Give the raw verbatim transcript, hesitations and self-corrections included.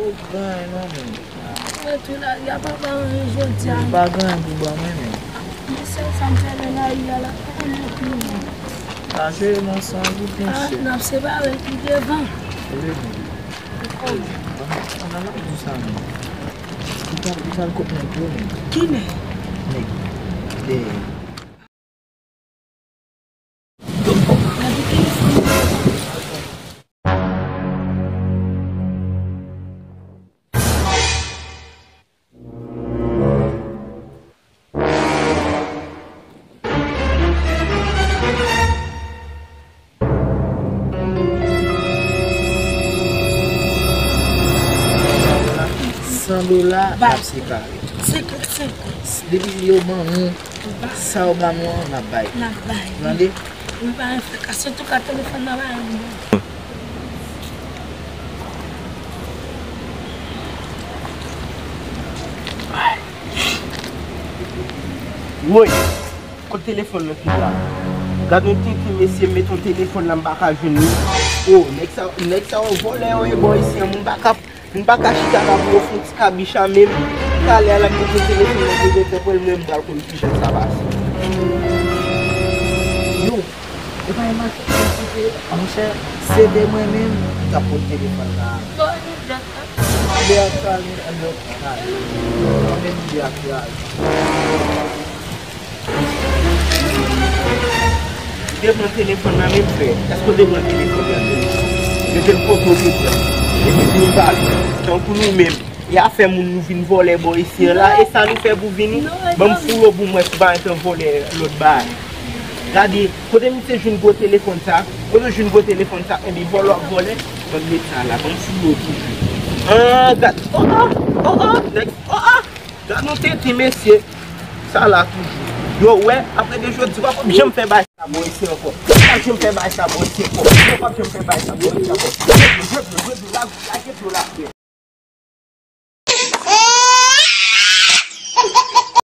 Ou pa gen anyen non, menm. Mwen tou lari a pa ba anyen jodi a. Ou pa gen anyen pou ban mwen, menm. Men sèl sa m fè nan lari a la, pa konn anpil non. Sa jere nan san goud, mesye. N ap separe l pi devan. Ou vle di? Ou konnen. An, an, an, di sa, menm. Ou pral, ou pral kot nèg yo, menm. Ki nèg? Nèg dèyè. San dola, n ap separe. Senkant senkant. Depi yo ban ou, sa yo ban nou an, n ap bay. N ap bay. Tande? Wi, pa gen frekans. Antouka, telefòn nan pa gen bon. Woy! Kot telefòn nan ki la? Gad yon tenten mesye, met yon telefòn la, m pa ka jwenn li. O, nèg sa, nèg sa yo vòlè yo ye bò isi an, m pa ka, m pa ka chita la pou yo fè yon ti kabicha menm. Talè a l ap mete telefòn nan kote tèt mwen, mwen m pral konn kijan sa pase. Yo, e pa imajine, monchè, se de mwen menm ki t ap pot telefòn la. Li ap pale, li ap pale. Li ap pale. Ou te pran telefòn nan menm, frè? Èske ou te pran telefòn nan menm? Yo te kote ou te pran. Epi vin pale. Tankou nou menm. E afè moun nou vin vòlè bò isi an la. E sa nou fè pou vini? Ban m foul ou pou m wè si w pa gentan vòlè lòt bagay. Gade, kote misye jwenn gwo telefòn sa? Kote w jwenn gwo telefòn sa? Ebyen vòlè w ap vòlè. Ban m met sa la. Ban m foul ou toujou. An, gad. O, o, o, o, nèg. O, o. Gad nou tenten, mesye. Sa la toujou. Yo, wè, apre de jodi, w ap janm fè bay sa bò isi ankò. W ap janm fè bay sa bò isi ankò. W ap janm fè bay sa bò isi ankò. Jwèt yo, jwèt yo, jwèt yo, lage yo la.